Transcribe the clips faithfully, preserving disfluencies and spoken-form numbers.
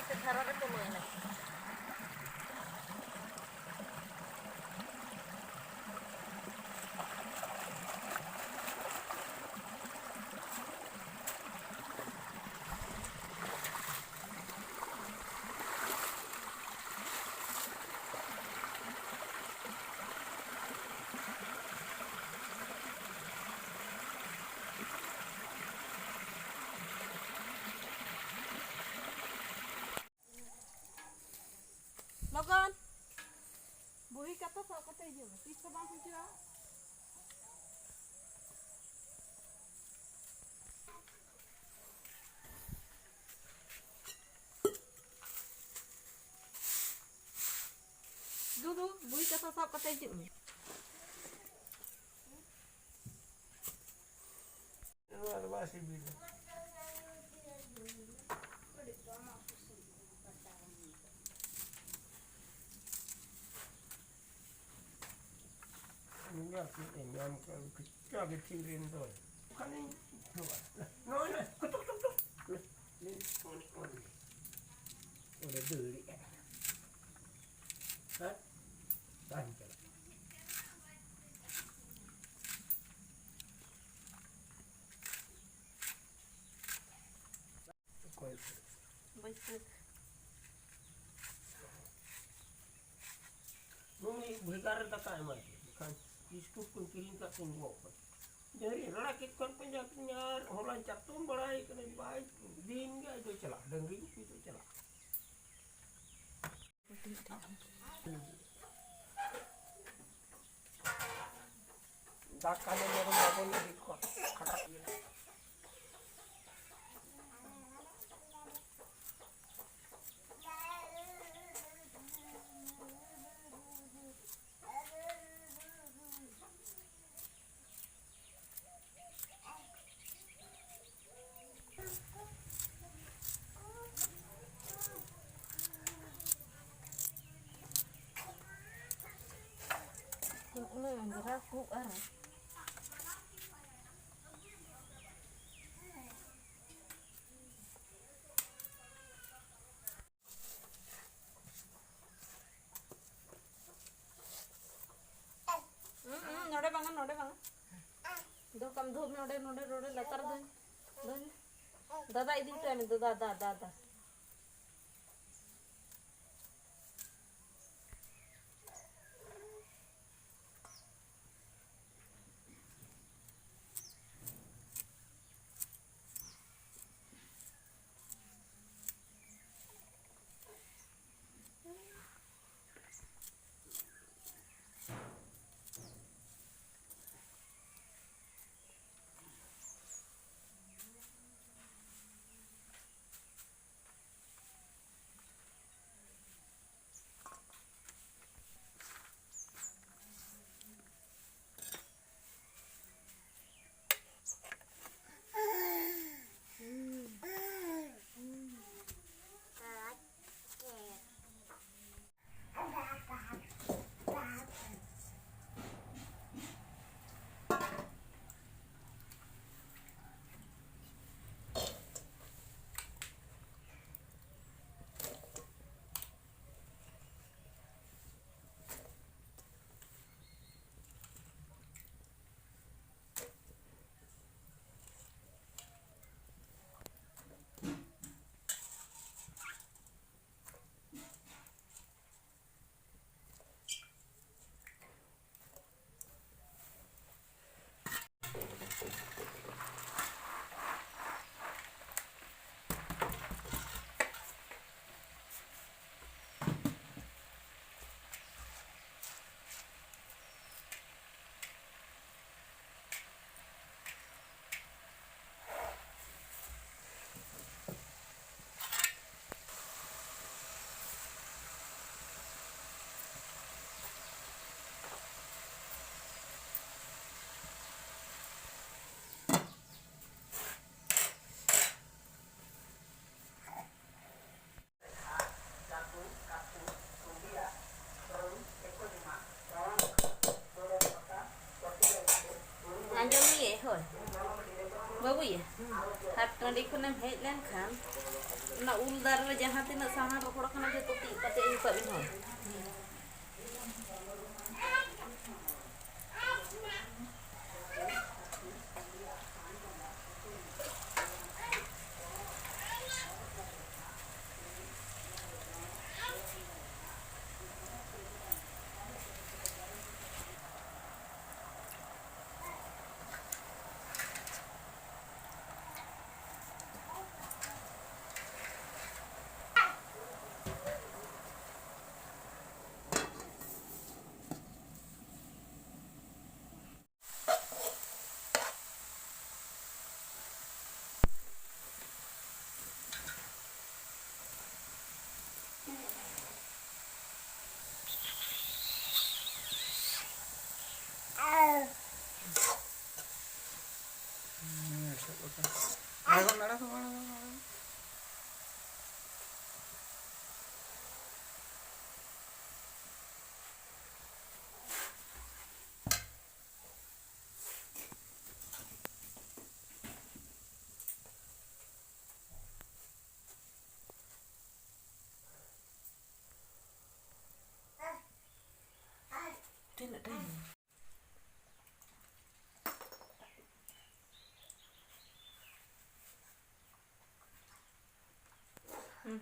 ᱪᱮᱫ ᱫᱷᱟᱨᱟ ᱨᱮ ᱵᱚᱞᱚᱭᱮᱱᱟ᱾ ᱞᱚᱜᱚᱱ! ᱵᱩᱦᱤ ᱠᱟᱛᱮ ᱥᱟᱵ ᱠᱟᱛᱮ ᱦᱤᱡᱩᱜ ᱢᱮ, ᱛᱤᱥ ᱦᱚᱸ ᱵᱟᱢ ᱦᱤᱡᱩᱜᱼᱟ᱾ ᱫᱩᱫᱩ, ᱵᱩᱦᱤ ᱠᱟᱛᱮ ᱥᱟᱵ ᱠᱟᱛᱮ ᱦᱤᱡᱩᱜ ᱢᱮ᱾ ᱱᱚᱣᱟ ᱫᱚ ᱵᱟᱭ ᱥᱤᱵᱤᱞᱟ᱾ ᱱᱚᱣᱟ ᱪᱮᱫ ᱮ ᱧᱟᱢ ᱠᱮᱫ? ᱪᱚ ᱜᱮ ᱛᱷᱤᱨ ᱮᱱ ᱫᱚ᱾ ᱠᱷᱟᱱᱤᱧ ᱡᱚᱢᱟ᱾ ᱱᱚᱜᱼᱚᱭ ᱱᱚᱜᱼᱚᱭ, ᱴᱩᱠ, ᱴᱩᱠ, ᱴᱩᱠ᱾ ᱱᱚᱜᱼᱚᱭ, ᱱᱚᱜᱼᱚᱭ, ᱱᱚᱜᱼᱚᱭ᱾ ᱚᱸᱰᱮ ᱫᱟᱹᱲᱮᱜᱼᱟ᱾ ᱦᱮᱸ? ᱵᱟᱝ ᱪᱟᱞᱟᱜ᱾ ᱚᱠᱚᱭ? ᱵᱟᱹᱭᱥᱟᱹᱠᱷ᱾ ᱱᱩᱭ ᱵᱷᱮᱜᱟᱨ ᱨᱮ ᱫᱟᱠᱟ ᱮᱢᱟᱭ ᱯᱮ, ᱵᱟᱠᱷᱟᱱ ᱵᱤᱥᱠᱩᱴ ᱠᱚᱧ ᱠᱤᱨᱤᱧ ᱠᱟᱜ ᱛᱤᱧ ᱜᱚᱜ ᱠᱟᱜ᱾ ᱰᱟᱹᱝᱨᱤ ᱨᱟᱲᱟ ᱠᱮᱫ ᱠᱷᱟᱱ ᱯᱟᱸᱡᱟ ᱠᱤᱫᱤᱧᱟ ᱟᱨ ᱦᱚᱞᱟᱧ ᱪᱟᱛᱚᱢ ᱵᱟᱲᱟᱭ ᱠᱟᱱᱟ, ᱵᱟᱭ, ᱫᱤᱱ ᱜᱮ ᱟᱡ ᱫᱚᱭ ᱪᱟᱞᱟᱜ, ᱰᱟᱹᱝᱨᱤ ᱜᱩᱯᱤ ᱫᱚᱭ ᱪᱟᱞᱟᱜ᱾ ᱫᱟᱠᱟ ᱫᱚ ᱢᱮᱨᱚᱢ ᱵᱟᱵᱚᱱ ᱤᱫᱤ ᱠᱚᱣᱟ, ᱠᱷᱟᱴᱟᱜ ᱜᱮᱭᱟ᱾ ᱩᱱᱟᱹᱜ ᱮᱢ ᱜᱷᱮᱨᱟᱣ ᱠᱚᱜ ᱟᱨ ᱫᱩᱲᱩᱵ ᱢᱮ ᱚᱸᱰᱮ, ᱱᱚᱸᱰᱮ, ᱱᱚᱸᱰᱮ ᱞᱟᱛᱟᱨ ᱫᱚ᱾ ᱫᱚᱦᱚᱭ ᱢᱮ᱾ ᱫᱟᱫᱟ ᱤᱫᱤ ᱦᱚᱴᱚ ᱟᱭ ᱢᱮ, ᱫᱟᱫᱟ, ᱫᱟᱫᱟ, ᱫᱟᱫᱟ᱾ ᱟᱸᱡᱚᱢᱤᱭᱟᱹ, ᱦᱳᱭ᱾ ᱵᱟᱹᱵᱩᱭᱮ, ᱦᱟᱴ ᱴᱟᱺᱰᱤ ᱠᱷᱚᱱᱮᱢ ᱦᱮᱡ ᱞᱮᱱᱠᱷᱟᱱ ᱚᱱᱟ ᱩᱞ ᱫᱟᱨᱮ ᱨᱮ ᱡᱟᱦᱟᱸ ᱛᱤᱱᱟᱹᱜ ᱥᱟᱦᱟᱱ ᱨᱚᱦᱚᱲ ᱟᱠᱟᱱᱟ, ᱡᱚᱛᱚ ᱛᱤᱭᱳᱜ ᱠᱟᱛᱮ ᱟᱹᱜᱩ ᱠᱟᱜ ᱵᱤᱱ, ᱦᱳᱭ᱾ ᱟᱬᱜᱚᱱ, ᱟᱬᱜᱚᱱ, ᱟᱬᱜᱚᱱ, ᱟᱬᱜᱚᱱ᱾ ᱛᱤᱱᱟᱹᱜ ᱴᱟᱭᱤᱢ? ᱦᱩᱸ᱾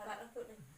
ᱟᱲᱟᱜ ᱨᱟᱹᱯᱩᱫ ᱮᱱᱟ᱾